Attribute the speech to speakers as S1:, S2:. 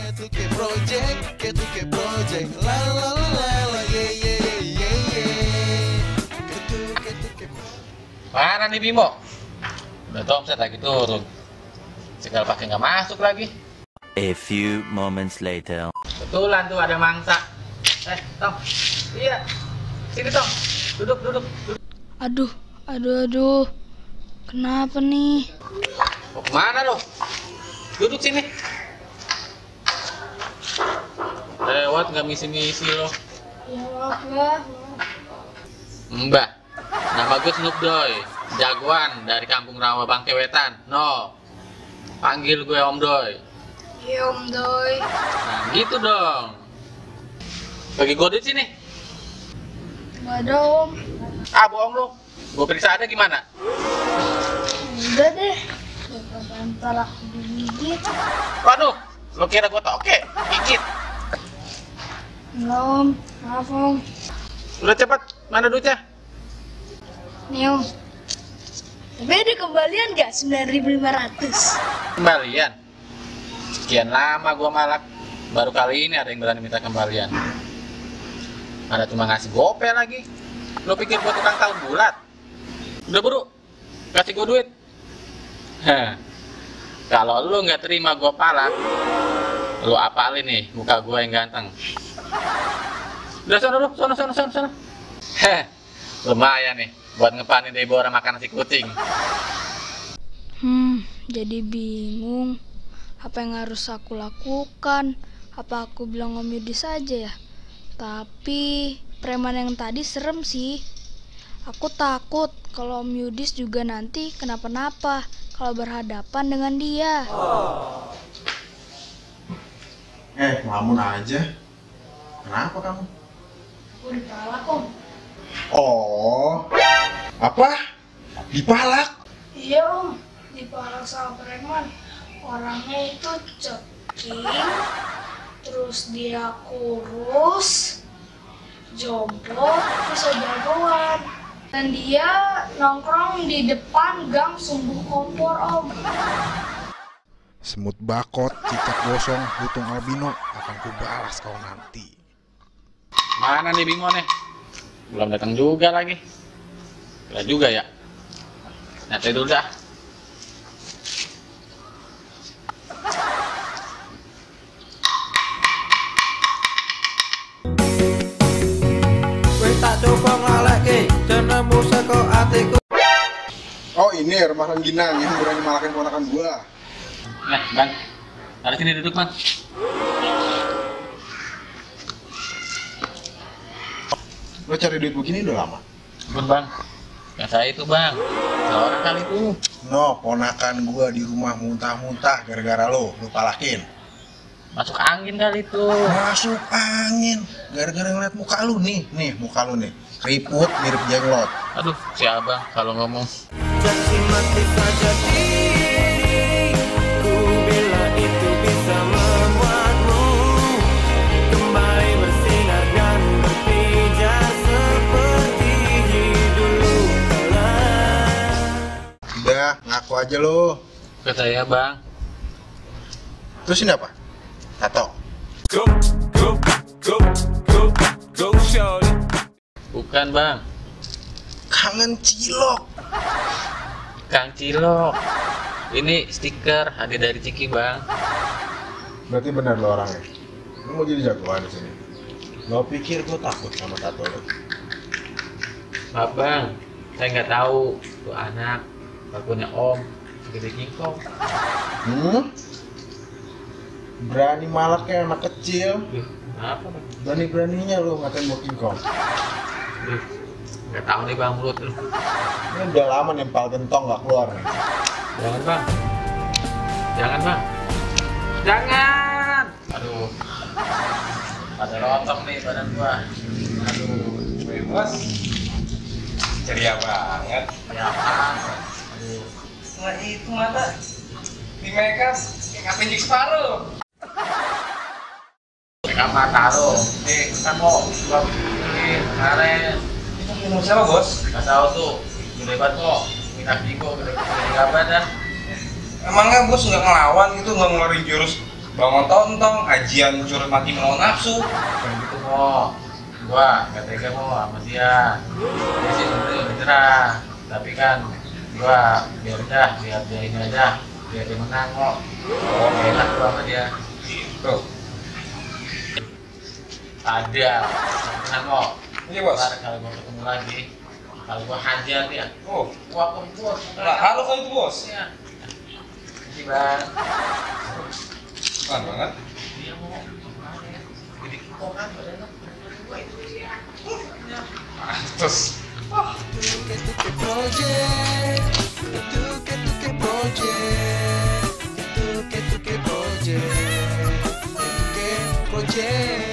S1: Ketuke project, la la la la la, yeah yeah yeah yeah. Ketuke.
S2: Mana nih Bimo? Udah topset lagi turun. Segala pakai nggak masuk lagi.
S3: A few moments later.
S2: Betulan tuh ada mangsa. Tong. Iya. Sini Tong. Duduk.
S4: Aduh. Kenapa nih?
S2: Mau kemana lo? Duduk sini. Lewat nggak misi-misi lo.
S4: Ya maaf lah.
S2: Mbak, nama gue Snoop Doy, jagoan dari kampung Rawa Bangke Wetan. No, panggil gue Om Doy.
S4: Iya Om Doy.
S2: Nah gitu dong. Bagi gue di sini.
S4: Gak ada Om.
S2: Ah bohong lo. Gue periksa ada gimana?
S4: Udah deh. Ntar aku digigit.
S2: Waduh, lo kira gue toke? Gigit.
S4: Enggak Om. Maaf Om.
S2: Udah cepat, mana duitnya?
S4: Nih Om. Tapi ada kembalian gak? 9.500.
S2: Kembalian. Sekian lama gue malak, baru kali ini ada yang berani minta kembalian. Ada cuma ngasih gope lagi. Lo pikir gue tukang tahun bulat? Udah buru, kasih gue duit. Heh. Kalau lo nggak terima gue palak, lo apalin nih muka gue yang ganteng. Udah sono. Heh, lumayan nih buat ngepanin Deborah makan nasi kucing.
S4: Jadi bingung. Apa yang harus aku lakukan? Apa aku bilang Om Yudi saja ya? Tapi preman yang tadi serem sih. Aku takut kalau Om Yudis juga nanti kenapa-napa kalau berhadapan dengan dia.
S5: Ngelamun aja. Kenapa kamu?
S4: Aku dipalak Om.
S5: Oh, apa? Dipalak?
S4: Iya Om, dipalak sama preman. Orangnya itu ceking, terus dia kurus, jompo, terus jagoan. Dan dia nongkrong di depan gang Sumbuh Kompor Om.
S5: Semut bakot, cicak gosong, lutung albino akan kubalas kau nanti.
S2: Mana nih Bimo nih? Belum datang juga lagi. Gila juga ya. Nanti dulu dah.
S5: Oh ini rumah rengginang yang berani malakin ponakan gua.
S2: Nah, Bang. Taruh sini duduk, Bang.
S5: Lo cari duit begini udah lama?
S2: Bun, Bang. Yang saya itu, Bang. Seorang kali itu.
S5: No, ponakan gua di rumah muntah-muntah gara-gara lo palakin.
S2: Masuk angin kali itu.
S5: Masuk angin gara-gara ngeliat muka lu nih muka lu nih. Keriput mirip jenglot.
S2: Aduh, si Abang kalau ngomong.
S1: Janji mati saja diri, ku bila itu bisa membuatmu kembali bersinar dan berpijar seperti dulu kala.
S5: Udah, ngaku aja lo.
S2: Kata saya, Bang.
S5: Terus ini apa? Tato.
S1: Go, shorty.
S2: Bukan, Bang.
S5: Kangen cilok.
S2: Kang Cilok. Ini stiker hadiah dari Ciki, Bang.
S5: Berarti benar lo orangnya. Lo mau jadi jagoan di sini. Lo pikir gue takut sama tato lo?
S2: Maaf, Bang. Saya nggak tahu tuh anak bakunya Om segede kingkong.
S5: Berani malak kayak anak kecil.
S2: Apa, Bang?
S5: Berani-beraninya lo ngatain gue kingkong.
S2: Nggak tahu nih, Bang, mulut lu.
S5: Ini udah lama nempel gentong gak keluar nih.
S2: Jangan, Bang. Jangan. Aduh. Ada rontok nih badan gua. Aduh.
S6: Bos, ceria banget.
S2: Ya apa? Aduh.
S6: Nah itu mata di makeup kayak kapenjik separuh.
S2: Makeup mata lo. Kan mau gua bikin kemarin.
S6: Itu minum siapa bos?
S2: Nggak tahu tuh. Gede banget kok. Minta bingo, gede kabar dah.
S6: Emangnya bos nggak ngelawan gitu, nggak ngeluarin jurus Bangun tontong, ajian curhat mati melawan nafsu.
S2: Bukan gitu kok. Gua gak tega kok sama dia. Dia sih sebenarnya bercerah, tapi kan gua biar dia ini aja, biar dia menang kok. Oh, enak gua sama dia.
S6: Gitu.
S2: Ada, menang kok.
S6: Iya bos.
S2: Ntar kalau gua ketemu lagi, kalau gua hajar dia,
S6: Oh,
S2: gua kempur.
S6: nah halo kau itu bos.
S2: Iya. Makasih bang.
S6: Keren banget.
S2: Dia mau gimana ya? Jadi kok kan badannya gua itu dia.
S6: Terus.
S1: Ketuke Project, Ketuke Project, Ketuke Project, Ketuke Project.